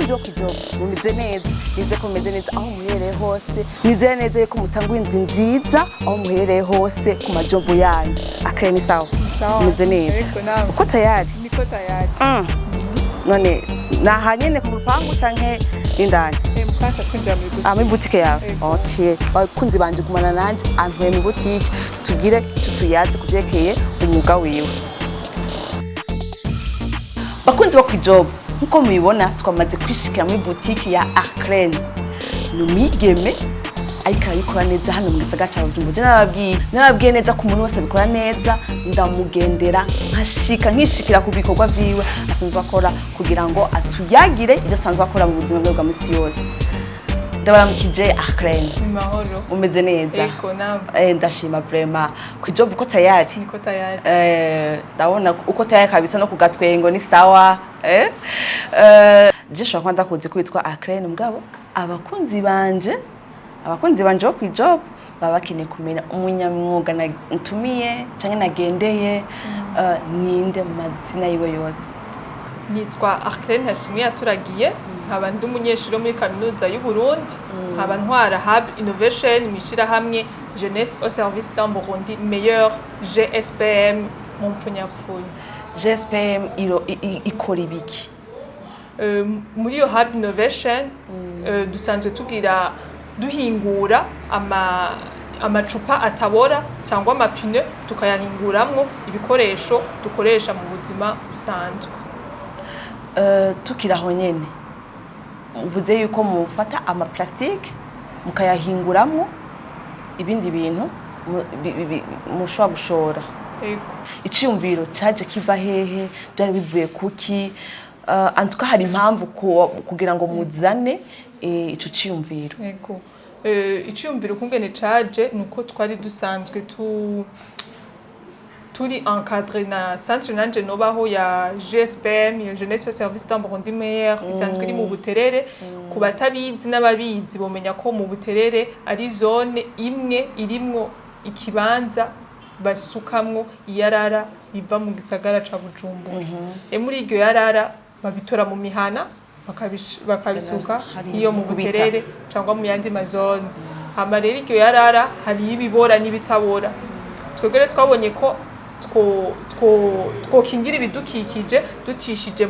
Bakunzi bo kwijob, mumeze neza? Nize ko mumeze neza aho muherereye hose. Nizere neza yuko mutangura indwi nziza aho muherereye hose ku majombo yanyu. Akare, ni sawa? Sawa. Mumeze neza? Yego, nawe? Uko tayari? Niko tayari. None naha nyene ku rupangu canke indani? Mukanya twinjira muri boutique. Ah, muri boutique yawe? Yego. Okay, bakunzi banje, gumana nanje antwaye mu boutique tugire tutuyaze kuvyerekeye umwuga wiwe. Bakunzi bo kwijob, nkuko mubibona twamaze kwishikira muri boutique ya Arclene. Ni umwigeme ariko arabikora neza hano mu gisagara ca Bujumbura. Je narababwiye neza ko umuntu wese abikora neza ndamugendera, nkashika nkishikira ku bikorwa vyiwe asanzwe akora kugira ngo atuyagire ivyo asanzwe akora mu buzima bwe bwa misi yose. Ndabaramukije, Arclene. Ni mahoro. Umeze neza? Yego, nawe? Ndashima vraiment. Kwijob uko tayari? Niko tayari. Ndabona uko tayari kabisa, no kugatwengo ni sawa. Je shobora kuba ndakuzi ko witwa Arclene, mugabo abakunzi banje bo kwijob baba bakeneye kumenya umunyamwuga ntumiye canke nagendeye, ninde mu mazina yiwe yose? Nitwa Arclene Hashimwe Yaturagiye, nkaba ndi umunyeshuri wo muri Kaminuza y'u Burundi, nkaba ntwara Hub Innovation mu ishirahamwe Jeunesse au service d'un Burundi meilleur, GSPM mu mpfunyapfunyo. GSPM ikora ibiki? Muri iyo Hub Innovation dusanzwe tugira duhingura amacupa atabora cyangwa amapine, tukayahinguramwo ibikoresho dukoresha mu buzima busanzwe. Tukiri aho nyene, mvuze yuko mufata amaplastique mukayahinguramwo ibindi bintu mushobora gushora. Yego. Iciyumviro caje kiva hehe? Byari bivuye kuki? En tout cas hari impamvu kugira ngo muzane ico ciyumviro. Yego. Iciyumviro ukungene caje nuko twari dusanzwe turi encadré na centre nanje nobaho ya GSPM, ya Jeunesse au service d'un Burundi meilleur, isanzwe iri mu Buterere. Ku batabizi n'ababizi bomenya ko mu Buterere ari zone imwe irimwo ikibanza basukamwo iyarara riva mu gisagara ca Bujumbura. Muri iryo yarara babitora mu mihana, bakabisuka Hariya iyo mu kubita. Buterere cyangwa mu yandi mazone. Hama rero iryo yarara hariyo ibibora n'ibitabora. Twebwe rero twabonye ko twokingira ibidukikije ducishije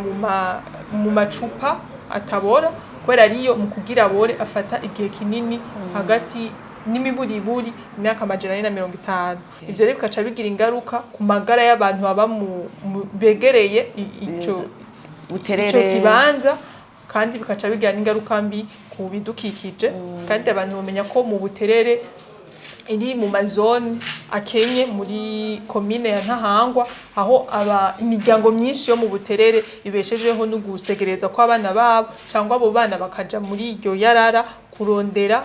mu macupa atabora, kubera ariyo mu kugira abore afata igihe kinini, hagati n'imiburiburi imyaka 450. Ivyo rero bikaca bigira ingaruka ku magara y'abantu baba begereye ico Buterere. ico kibanza, kandi bikaca bigira n'ingaruka mbi ku bidukikije. Kandi abantu bamenya ko mu Buterere iri mu mazone akenye muri komine ya Ntahangwa, aho aba imiryango myinshi yo mu Buterere ibeshejeho no gusegereza kw'abana babo, cyangwa abo bana bakaja muri iryo yarara kurondera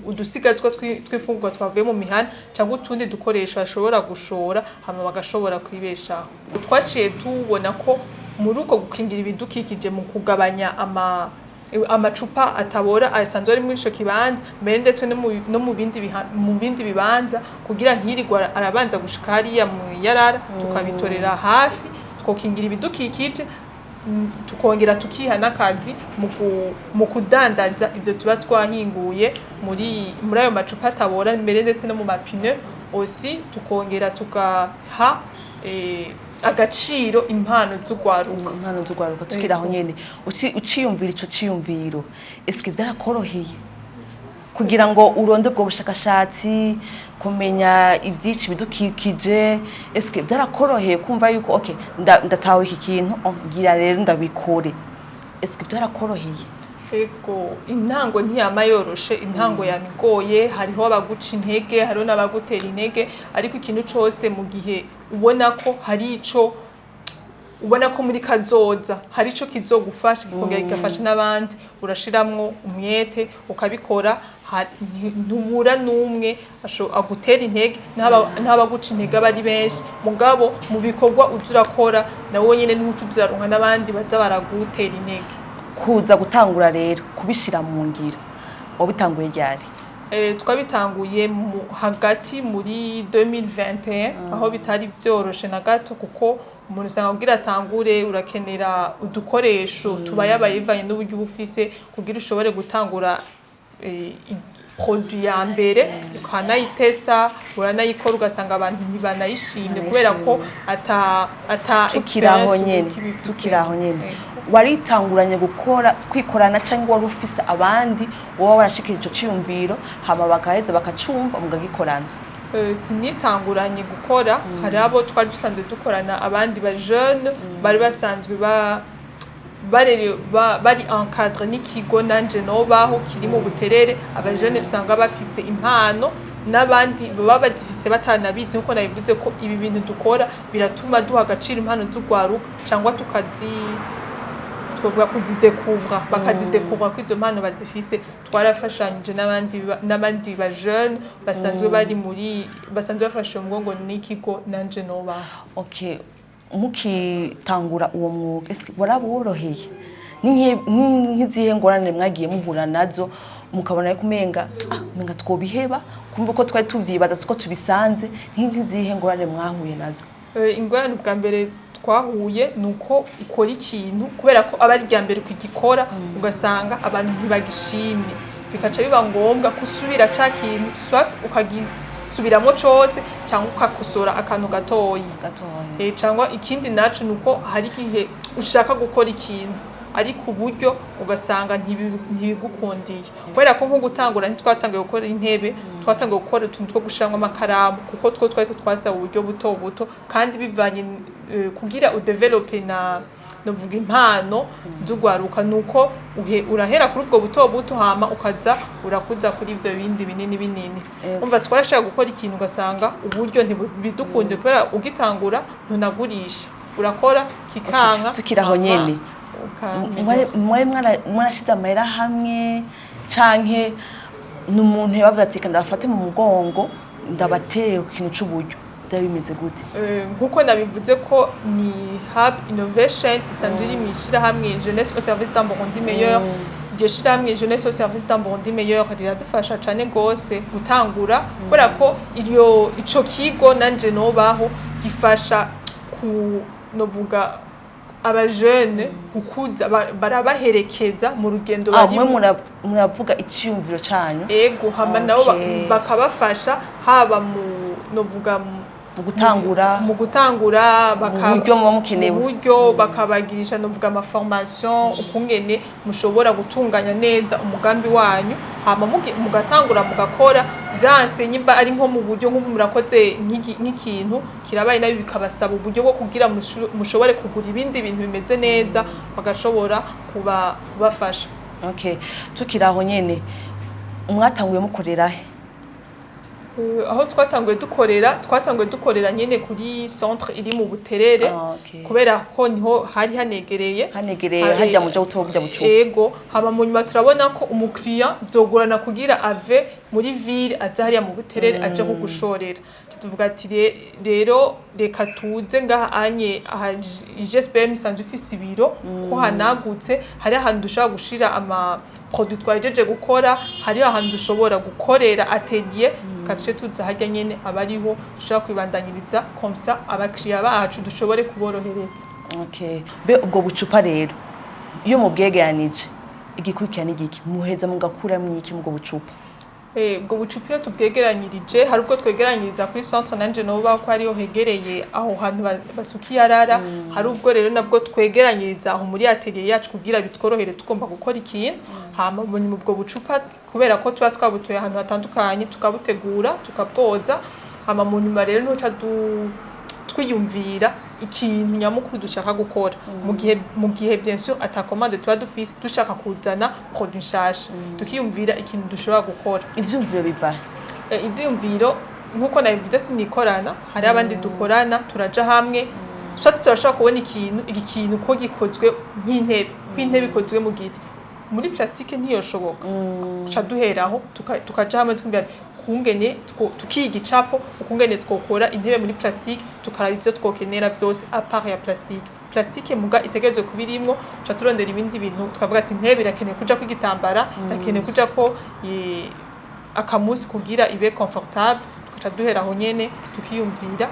udusigazwa tw'imfungurwa twavuye mu mihana cyangwa utundi dukoresho bashobora gushora, hama bagashobora kwibeshaho. Twaciye tubona ko muri uko gukingira ibidukikije mu kugabanya amacupa atabora asanzwe ari muri ico kibanza, mbere ndetse no mu bindi bibanza, kugira ntirirwa arabanza gushika hariya mu yarara, tukabitorera hafi, twokingira ibidukikije, tukongera tukiha n'akazi mu kudandaza ivyo tuba twahinguye muri ayo macupa atabora, mbere ndetse no mu mapine aussi, tukongera tugaha agaciro impano z'urwaruka. Impano z'urwaruka. Tukiri aho nyene, uciyumvira ico ciyumviro, eske vyarakoroheye kugira ngo uronde ubwo bushakashatsi, kumenya ivyica ibidukikije? Eske vyarakoroheye kumva yuko okay, ndatawe iki kintu, oh, ngira rero ndabikore? Eske vyarakoroheye? Ego, intango ntiyama yoroshe, intango yamigoye. Hariho abaguca intege, hariho n'abagutera intege, ariko ikintu cose mu gihe ubona ko hari ico ubona ko muri kazoza hari ico kizogufasha, kikongera kigafasha n'abandi, urashiramwo umwete ukabikora. Ntubura n'umwe agutera intege, n'abaguca intege aba ari benshi. Mugabo mu bikorwa uza urakora, nawe nyene ntuca uza uraronka n'abandi baza baragutera intege. Kuza gutangura rero kubishira mu ngiro, wabitanguye ryari? Twabitanguye hagati muri 2021, aho bitari byoroshe na gato, kuko umuntu usanga kugira atangure urakenera udukoresho tubayabaye bivanye n'uburyo uba ufise kugira ushobore gutangura produit ya mbere, ukanayitesta, uranayikora, ugasanga abantu ntibanayishimye kubera ko ata Tukiraho experience nyene, uba ukibifise. Tukiraho nyene, waritanguranye gukora kwikorana cyangwa wari ufise abandi woba warashikirije ico ciyumviro, hama bagaheza bakacumva, mugagikorana? Sinitanguranye gukora, hari abo twari dusanzwe dukorana, abandi ba jeune bari basanzwe bari encadré n'ikigo Nanje Nobaho kiri mu Buterere. Abajene usanga bafise impano n'abandi baba bazifise batanabizi, nkuko nabivuze ko ibi bintu dukora biratuma duha agaciro impano z'urwaruka, cyangwa tukazi twavuga kuzidekuvra, bakazidekuvra ko izo mpano bazifise. Twarafashanyije n'abandi ba jeune basanzwe bari muri, basanzwe bafashe umugongo n'ikigo Nanje Nobaho. Okay, mukitangura uwo mwuga, ese waraboroheye? Ni nk'izihe ngorane mwagiye muhura nazo mukabona yuko umenga umenga twobiheba, kumva uko twari tuvyibaza siko tubisanze? Nk'izihe ngorane mwahuye nazo? Ingorane ubwa mbere twahuye ni uko ukora ikintu, kubera ko aba ari irya mbere ukigikora, ugasanga abantu ntibagishimye, bikaca biba ngombwa ko usubira ca kintu, soit ukagisubiramo cose cyangwa ukakosora akantu gatoyi. Gatoya. Cyangwa ikindi naco ni uko hari igihe ushaka gukora ikintu ariko uburyo ugasanga ntibigukundiye, kubera ko nko gutangura ntitwatangiye gukora intebe, twatangiye gukora utuntu two gushiramwo amakaramu, kuko two twari twasaba uburyo buto buto, kandi bivanye kugira udevelope na novuga impano z'urwaruka, nuko urahera kuri ubwo buto buto, hama ukaza urakuza kuri ivyo bindi binini binini. Umva, twarashaka gukora ikintu ugasanga uburyo ntibidukunde, kubera ugitangura ntunagurisha, urakora kikanka. Tukiri aho hama nyene, ukamenya. Mwari mwarashize amahera hamwe, canke ni umuntu yabavuze ati: "Ndabafate mu mugongo, ndabaterere ku kintu c'uburyo"? Byaba bimeze gute? Nkuko nabivuze ko ni Hub Innovation isanzwe iri mu ishyirahamwe Jeunesse au service d'un Burundi meilleur. Iryo shyirahamwe Jeunesse au service d'un Burundi meilleur riradufasha cane gose gutangura, kubera ko iryo ico kigo Nanje Nobaho gifasha ku novuga abajene gukuza, barabaherekeza mu rugendo Ah, mwe barimo. muravuga iciyumviro canyu? Ego, hama nabo bakabafasha haba mu novuga Mu gutangura. Mu gutangura. Mu buryo muba mukenewe. Mu buryo bakabagirisha novuga amaformation ukungene mushobora gutunganya neza umugambi wanyu, hama mugatangura mugakora. Vyanse nyimba ari nko mu buryo, nk'ubu murakoze nk'ikintu kirabaye nabi, bikabasaba uburyo bwo kugira mushobore kugura ibindi bintu bimeze neza, bagashobora kubafasha. Okay, tukiri aho nyene, mwatanguye mukorera he? Aho twatanguye dukorera nyene kuri centre iri mu Buterere, Ah, okay. kubera ko niho hari hanegereye. Hanegereye harya muja gutora burya bucupa. Ego, hama mu nyuma turabona ko umukiriya vyogorana kugira ave muri ville aza hariya mu Buterere aje kugushorera. Tuvuga ati: "Rero reka tuze ngaha anye aha IGSBM isanzwe ifise ibiro, ko hanagutse, hari ahantu dushobora gushira ama produit twahejeje gukora, hari ahantu dushobora gukorera atelier, kaduce tuza harya nyene, abariho dushobora kwibandanyiriza, comme ça abakiriya bacu dushobore kuborohereza." Okay, be ubwo bucupa rero iyo mubwegeranije, igikurikira ni igiki? Muheza mugakuramwo iki mubwo bucupa? Ubwo bucupa iyo tubwegeranyirije, hari ubwo twegeranyiriza kuri centre Nanje Noba, ko ariho hegereye aho hantu basuka iyarara. Hari ubwo rero nabwo twegeranyiriza aho muri atelier yacu kugira bitworohere tugomba gukora ikintu. Hama mu nyuma ubwo bucupa, kubera ko tuba twabutuye ahantu hatandukanye, tukabutegura, tukabwoza, hama mu nyuma rero ntuca twiyumvira ikintu nyamukuru dushaka gukora, mu gihe bien sûr ata commande tuba dufise, dushaka kuzana produit nshasha, tukiyumvira ikintu dushobora gukora. Ivyumviro biva he? Ivyiyumviro, nkuko nabivuze, sinikorana, hari abandi dukorana, turaja hamwe, soit turashobora kubona ikintu, iki kintu ko gikozwe nk'intebe, ko intebe ikozwe mu giti, muri plastique ntiyoshoboka, tuca duheraho, tukaja hamwe, twumvira ati kungene tukiga icapo ukungene twokora intebe muri plastique, tukaraba ivyo twokenera vyose à part ya plastique. Plastique muga itegerezwe kuba irimwo, tuca turondera ibindi bintu, tukavuga ati intebe irakeneye kuja ko igitambara, irakeneye kuja ko akamusi kugira ibe confortable. Tugaca duhera aho nyene, tukiyumvira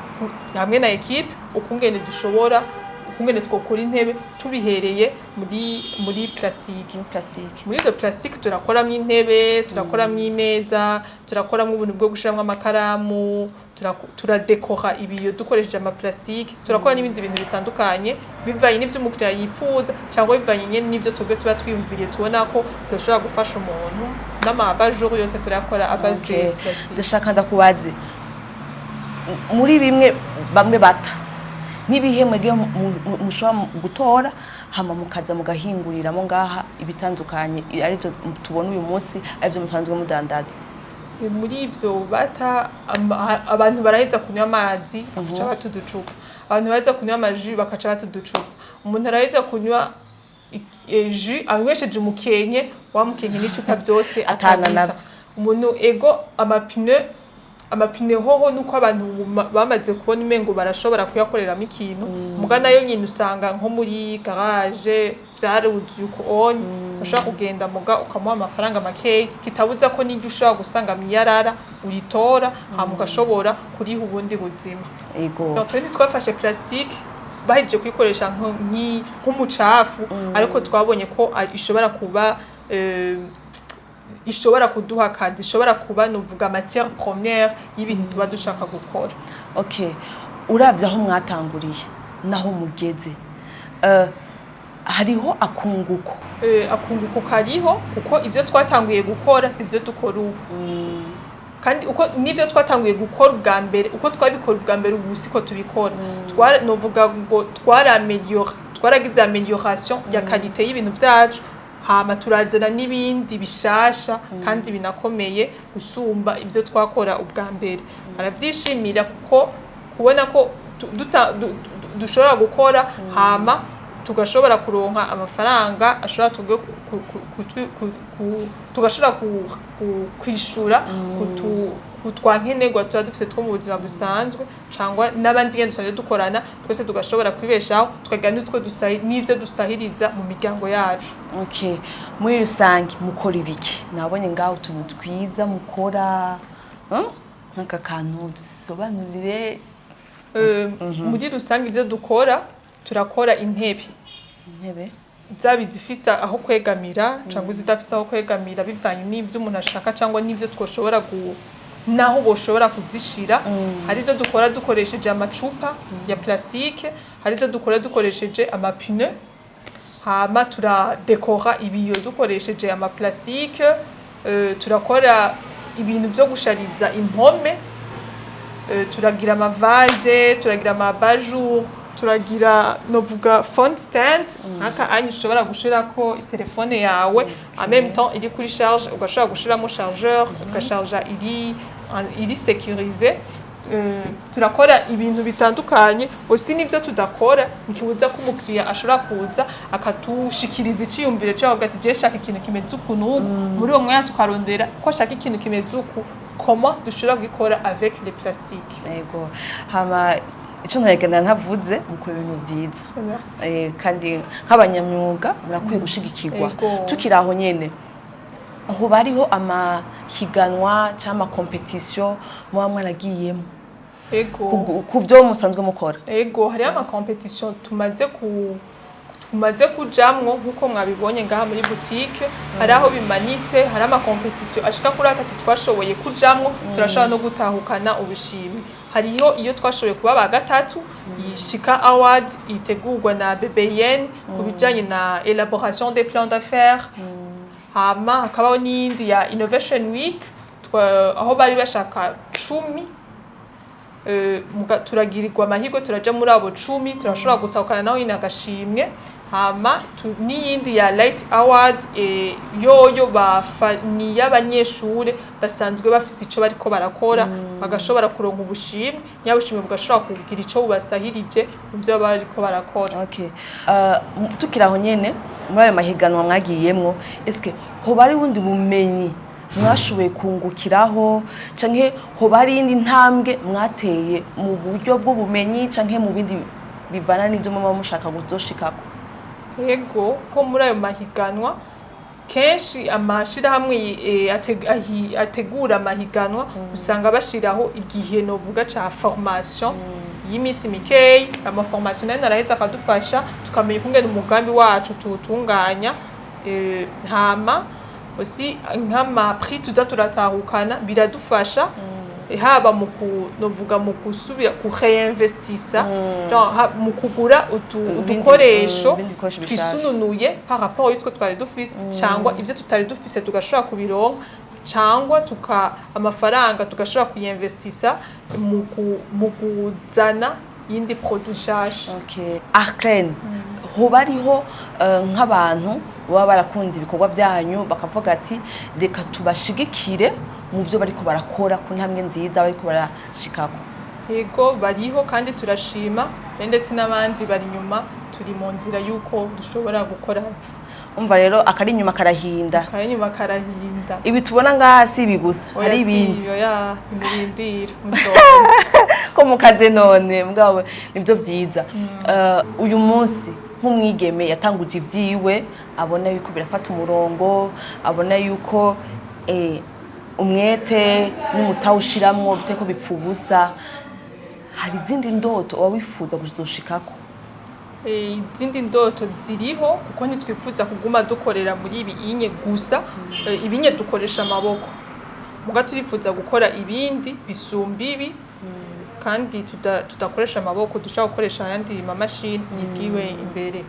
hamwe na équipe ukungene dushobora, ukungene twokora intebe tubihereye muri plastique. Muri plastique. Muri izo plastique turakoramo intebe, turakoramo imeza, turakoramo ubuntu bwo gushiramwo amakaramu, turadekora ibiyo dukoresheje amaplastique, turakora n'ibindi bintu bitandukanye bivanye n'ivyo umukiriya yipfuza cyangwa bivanye nyene n'ivyo twebwe tuba twiyumviriye, tubona ko dushobora gufasha umuntu. N'ama abat-jour yose turayakora à base de plastique. Ndashaka ndakubaze, muri bimwe bamwe bata n'ibihe mwebwe mushobora gutora, hama mukaza mugahinguriramo ngaha ibitandukanye, arivyo tubona uyu munsi, arivyo musanzwe mudandaza? Muri ivyo bata, abantu baraheza kunywa amazi bakaca bata uducupa, abantu baraheza kunywa amajus bakaca bata uducupa, umuntu araheza kunywa jus anywesheje umukenke, wa mukenke n'icupa byose atana akabita. Navyo. Umuntu ego amapine hoho nuko abantu bamaze kubona umengo barashobora kuyakoreramo ikintu, muga nayo nyine usanga nko muri garage vyaruzuye uko onye ushobora kugenda, muga ukamuha amafaranga makeya, kitabuza ko n'iryo ushobora gusanga mwiyarara uritora, hama ugashobora kuriha ubundi buzima. Donc, twe ntitwafashe plastique bahejeje kuyikoresha nk'umucafu, ariko twabonye ko ishobora kuba ishobora kuduha akazi, ishobora kuba nuvuga matière première y'ibintu tuba dushaka gukora. Okay, uravye aho mwatanguriye naho mugeze, hariho akunguko? Akunguko kariho, kuko ibyo twatanguye gukora si byo dukora ubu, kandi uko n'ibyo twatanguye gukora ubwa mbere, uko twabikora ubwa mbere ubu siko tubikora. Novuga ngo twaramélioré, twaragize amélioration ya qualité y'ibintu byacu, hama turazana n'ibindi bishasha kandi binakomeye gusumba ibyo twakora ubwa mbere. Barabyishimira kuko kubona ko dushobora gukora, hama tugashobora kuronka amafaranga ashobora tugashobora kwishura kutwa nkenerwa tuba dufite two mu buzima busanzwe, cyangwa n'abandi nyene dusanzwe dukorana, twese tugashobora kwibeshaho, tukagira n'ivyo dusahiriza mu miryango yacu. Okay, muri rusange mukora ibiki? Nabonye ngaho utuntu twiza mukora, Nk'aka kantu dusobanurire. Muri rusange ivyo dukora, turakora intebe. Intebe. Zaba izifise aho kwegamira cyangwa izidafise aho kwegamira, bivanye n'ivyo umuntu ashaka cyangwa n'ivyo twoshobora naho boshobora kuzishira. Hari izo dukora dukoresheje amacupa ya plastique, hari izo dukora dukoresheje amapine, hama turadekora ibiyo dukoresheje amaplastique, turakora ibintu vyo gushariza impome, turagira amavaze, turagira ama abat-jour, turagira novuga phone stand nk'aka anya ushobora gushirako telefone yawe en même temps iri kuri charge, ugashobora gushiramo chargeur, ugasharja iri sécurisé. Turakora ibintu bitandukanye aussi. N'ivyo tudakora ntikibuza ko umukiriya ashobora kuza akatushikiriza iciyumviro cyo avuga ati: "Je shaka ikintu kimeze uku n'uku." Muri uwo mwanya tukarondera ko ashaka ikintu kimeze uku, comment dushobora kugikora avec les plastiques. Yego, hama ico ntaregana ntavuze, mukora ibintu vyiza. Merci. Kandi nk'abanyamyuga murakwiye gushigikirwa. Tukiri aho nyene, hoba hariho amahiganwa cyangwa amacompétition muba mwaragiyemo ku byo musanzwe mukora? Ego, hariho amacompétition tumaze kujamwo, nk'uko mwabibonye ngaha muri boutique hari aho bimanitse. Hari amacompétition ashika kuri atatu twashoboye kujamwo, turashobora no gutahukana ubushimwe. Hariho iyo twashoboye kuba ba gatatu, Shika Award itegurwa na BBN ku bijanye na élaboration des plans d'affaires, hama hakabaho n'iyindi ya Innovation Week, aho bari bashaka 10, turagirirwa amahirwe turaja muri abo 10, turashobora gutahukana naho nyine agashimwe. Hama n'iyindi ya Light Award, yoyo ni iy'abanyeshure basanzwe bafise ico bariko barakora, bagashobora kuronka ubushimwe nyabushimwe, bugashobora kugira ico bubasahirije mu vyo baba bariko barakora. Okay. Tukiri aho nyene, muri ayo mahiganwa mwagiyemwo, eske hoba hari ubundi bumenyi mwashoboye kungukiraho, canke hoba hari iyindi ntambwe mwateye mu buryo bw'ubumenyi canke mu bindi bivana n'ivyo muba mushaka kuzoshikako? Yego, ko muri ayo mahiganwa. Kenshi amashirahamwe ategura amahiganwa usanga bashiraho igihe novuga ca formation y'imisi mikeyi. Amaformation nayo naraheza akadufasha, tukamenya ukungene umugambi wacu tuwutunganya. Hama aussi nk'ama prix tuza turatahukana biradufasha, haba mu ku novuga mu gusubira ku réinvestissa, genre, mu kugura udukoresho ibindi bikoresho bishasha. twisununuye par rapport y'utwo twari dufise, cyangwa ibyo tutari dufise tugashobora kubironka, cyangwa tuka amafaranga tugashobora kuyinvestissa mu kuzana yindi produit nshasha. Okay. Arclene, hoba hariho nk'abantu baba barakunze ibikorwa byanyu bakavuga ati reka tubashigikire mu byo bariko barakora, ku ntambwe nziza bariko barashikako? Yego, bariho kandi turashima, ndetse n'abandi bari inyuma, turi mu nzira y'uko dushobora gukorana. Umva rero, akari inyuma karahinda. Kari inyuma karahinda. Ibi tubona ngaha si ibi gusa? Oya, hari si ibindi? Oya, nimurindire muzobona. Ko mukaze none mugabo nivyo vyiza. Uyu munsi nk'umwigeme yatanguje ivyiwe, abona yuko birafata umurongo, abona yuko umwete n'umutahe ushiramwo biteko bipfa ubusa, hari izindi ndoto uba wifuza kuzoshikako? Izindi ndoto ziriho, kuko ntitwifuza kuguma dukorera muri ibi inye gusa. Ibinye dukoresha amaboko, muga turifuza gukora ibindi bisumba ibi kandi tudakoresha amaboko, dushobora gukoresha ayandi mamashini yigiwe imbere.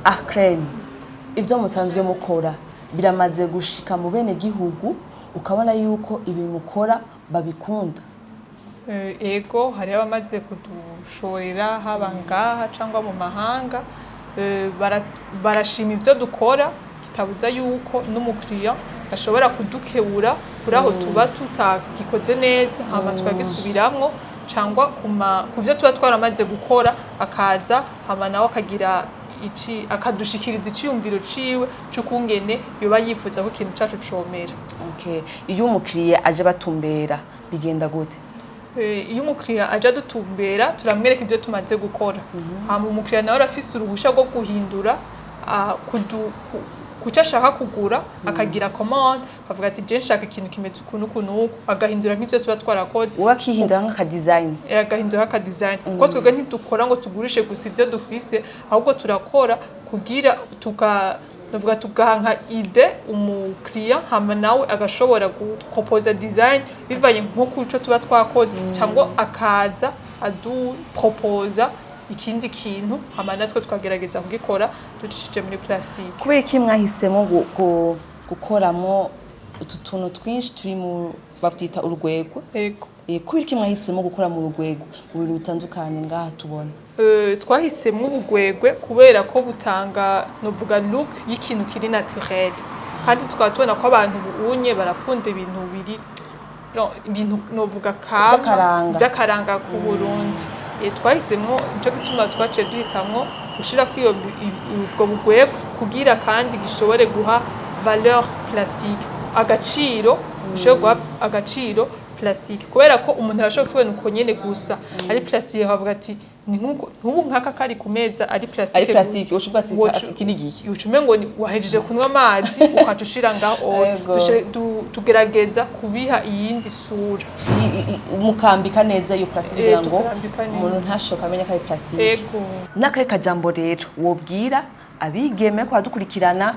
Arclene, ivyo musanzwe mukora biramaze gushika mu bene gihugu, ukabona yuko ibi mukora babikunda? Ego, hariho abamaze kudushorera, haba ngaha cyangwa mu mahanga. Barashima ibyo dukora, kitabuza yuko n'umukiriya ashobora kudukebura kuri aho tuba tutagikoze neza, hama tukagisubiramwo, cyangwa ku byo tuba twaramaze gukora akaza, hama nawe akagira ici akadushikiriza iciyumviro ciwe c'ukungene yoba yifuza ko ikintu cacu comera. Okay. Iyo umukiriya aje batumbera bigenda gute? Iyo umukiriya aje adutumbera, turamwereka ibyo tumaze gukora, hama umukiriya nawe arafise uruhusha rwo guhindura kuco ashaka kugura, akagira commande, akavuga ati je nshaka ikintu kimeze uku n'uku n'uku, agahindura nk'ivyo tuba twarakoze. Wowe akihindura nk'aka design? Agahindura aka design, kuko twebwe ntidukora ngo tugurishe gusa ivyo dufise, ahubwo turakora kugira tuka navuga tugaha nka idée umukiriya, hama nawe agashobora guproposa design bivanye nko kuco tuba twakoze, cyangwa akaza aduproposa ikindi kintu, hama natwe tukagerageza kugikora ducishije muri plastique. Kubera iki mwahisemo gukoramo utu tuntu twinshi turi mu bavyita urwego? Ego. Kubera iki mwahisemo gukora mu rugwego, mu bintu bitandukanye ngaha tubona? Twahisemwo ubugwegwe kubera ko butanga novuga look y'ikintu kiri naturel, kandi tukaba tubona ko abantu ubunye barakunda ibintu biri no, ibintu novuga kama vy'akaranga. Vy'akaranga ku Burundi. Twahisemwo, nico gituma twaciye duhitamwo gushirako iyo ubwo bugwegwe kugira kandi gishobore guha valeur plastique, agaciro, gishobore guha agaciro plastique, kubera ko umuntu arashobora kubibona uko nyene gusa ari plastique akavuga ati ni nkuko ntubu nk'aka kari ku meza ari plastique. Ari plastique, uca uvuga ati iki ni igiki? Uca umengo wahejeje kunywa amazi ukaca ushira ngaho. Ego. Tugerageza kubiha iyindi sura. Mukambika neza iyo plastique kugira ngo tukambika neza. umuntu ntashoka amenye ko ari plastique. Ego. N'akahe kajambo rero wobwira abigeme ko badukurikirana?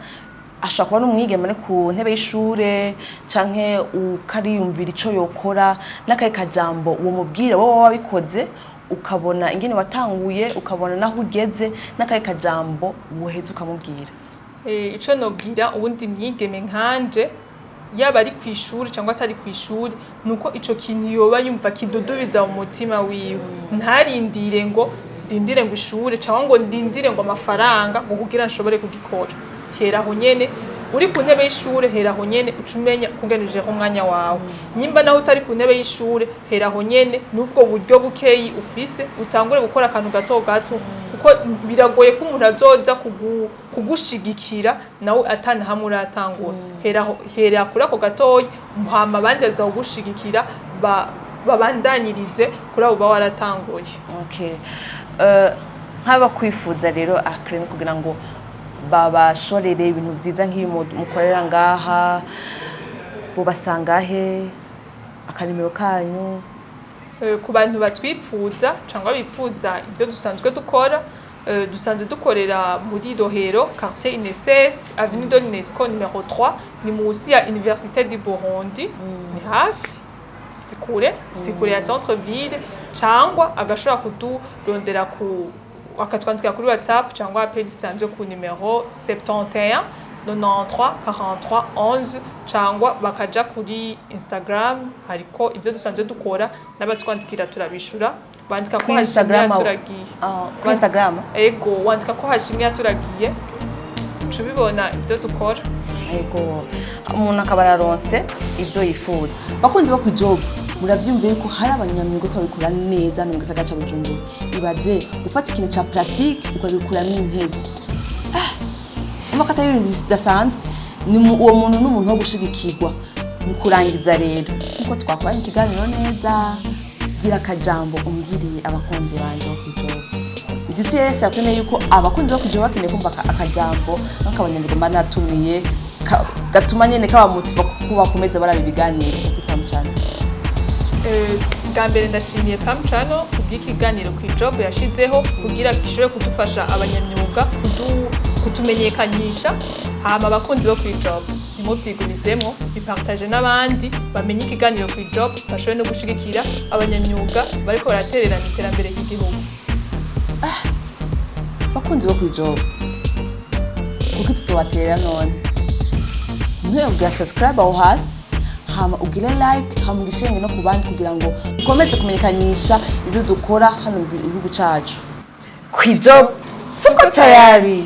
Ashobora kuba n'umwigeme ari ku ntebe y'ishure canke ukariyumvira ico yokora. N'akahe kajambo womubwira wowe wabikoze, ukabona ingene watanguye, ukabona naho ugeze? N'akahe kajambo woheza ukamubwira? Ico nobwira uwundi mwigeme nkanje, yaba ari ku ishuri cyangwa atari ku ishuri, nuko ico kintu yoba yumva kidudubiza mu mutima wiwe, ntarindire ngo ndindire ngo ishure cyangwa ngo ndindire ngo amafaranga ngo kugira nshobore kugikora. Hera aho nyene uri ku ntebe y'ishure, hera aho nyene uca umenya ukungene ujera umwanya wawe. Nyimba naho utari ku ntebe y'ishure, hera aho nyene n'ubwo buryo bukeyi ufise, utangure gukora akantu gato gato, kuko biragoye ko umuntu azoza kugushigikira nawe atana hamwe uratangura. Hera hera kuri ako gatoyi, hama abandi bazakugushigikira babandanyirize kuri abo uba waratanguye. Okay. Nk'abakwifuza rero Acrene kugira ngo Babashorere ibintu vyiza nk'ibi mukorera ngaha, bobasanga he? Akanimero kanyu? Ku bantu batwipfuza cyangwa bipfuza ibyo dusanzwe dukora, dusanzwe dukorera muri Rohero, quartier INSS, avenue de l'UNESCO numéro 3, ni munsi ya Université du Burundi, ni hafi, si kure ya centre ville, cyangwa agashobora kudurondera ku akatwandikira kuri WhatsApp cyangwa appel isanzwe ku numéro 71 93 43 11, cyangwa bakaja kuri Instagram, hariko ibyo dusanzwe dukora, n'abatwandikira turabishura. Bandika ko Kuri Hashimwe Instagram yaturagiye. Ah, kuri Instagram. Ego, wandika ko Hashimwe yaturagiye, uca ubibona ibyo dukora. Yego, umuntu akaba araronse ivyo yifuza. Bakunzi bo kwijob, muravyumva yuko hari abanyamyuga ko babikora neza hano mu gisagara ca Bujumbura. Ibaze ufata ikintu ca plastique ukagikuramo intebe. Ah, urumva ko atari ibintu bidasanzwe. Ni uwo muntu ni umuntu wo gushigikirwa. Mu kurangiza rero, nkuko twakoranye ikiganiro neza, gira akajambo umbwiriye abakunzi banje bo kwijob. Je suis certaine yuko abakunzi bo kwijob bakeneye kumva akajambo nk'akabanyamyuga mba natumiye, gatuma nyene kabamotiva ko bakomeza baraba ibiganiro kuri Pam Channel. Bwa mbere ndashimiye Pam Channel kubw'ikiganiro ku job yashizeho kugira gishobore kudufasha abanyamyuga kutumenyekanisha. Hama abakunzi bo ku job, ntimuvyigumizemwo, bipartage n'abandi bamenye ikiganiro ku job, bashobore no gushigikira abanyamyuga bariko baratererana iterambere ry'igihugu. Bakunzi bo kwijob, kuko tutobaterera none ntuyobwira subscribe aho hasi, hama ugire like, hama ugishinge no ku bandi kugira ngo ukomeze kumenyekanisha ibyo dukora hano mu gihugu cacu. Kwijob tuko tayari.